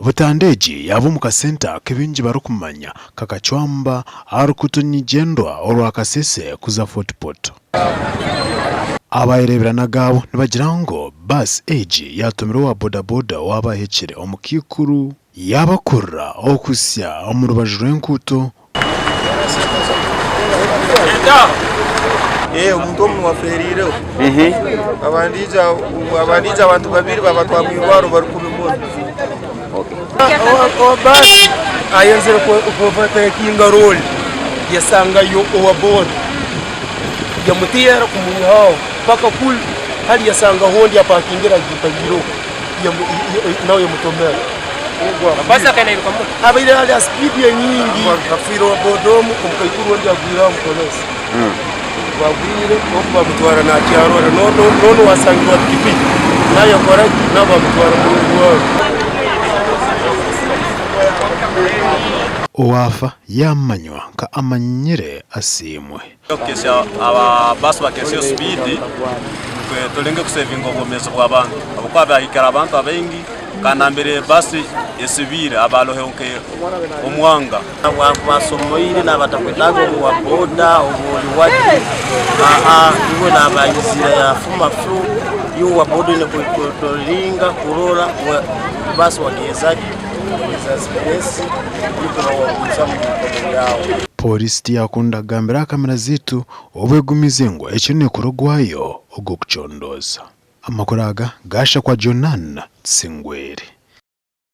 Butandu egi yaaba omu kasenta aku baingi barikumanya nka Kacwamba aha ruguuto nyigyendwa orwa Kasese kuza Fort Portal. Abayereebera n'agaabo nibagira ngu baasi egi yaatumire owa bodaboda owaaba ahikire omu kaikuru yaabakurura okuhitsya omu rubaju rw'enguuto. Omuntu omu niwe afeeriireho abandiijo abantu babiri babatwara omu irwariro bari kubi muno. Owa baasi ayenzire ku ovatekinga roori yasangayo owa boda yamuteera kumwiha aho paka kuri hariya yasangaho ondi apakingire agiikariireho nawe yamutomera. Abaire ari aha sipiidi enyingi afiire owa boda omu omukaikuru ondi agwire aha mukono. Bagwire ogu bamutwara nakyarora n'onu owasangirwe aha pikipiki nawe yakora ki nawe bamutwara omu irwariro. Owaafa yaamanywa nka Amanyire Asiimwe. Aba baasi bakeesya sipiidi tulenge kusevinga obwomeezi bw'abantu ahabw'okuba bahikire abantu abaingi kandi nambere baasi esibiire haba hariho nk'omwanga. Basomoire nabatakwetaaga obu wa boda obu oli waki aa iwe naba ayizire yafuma flu iwe owa boda oine kuringa kurora basi wageeza ki wageeza sipesi nikwo wagumizamu n'ebikomo byawe. Pooriisi tiyakunda kugambira aha kamera zaitu obu egumize ngu ekiriyo nekora ogwayo ogw'okucondooza. Amakuru aga gaashakwa Jonan Tsingwere.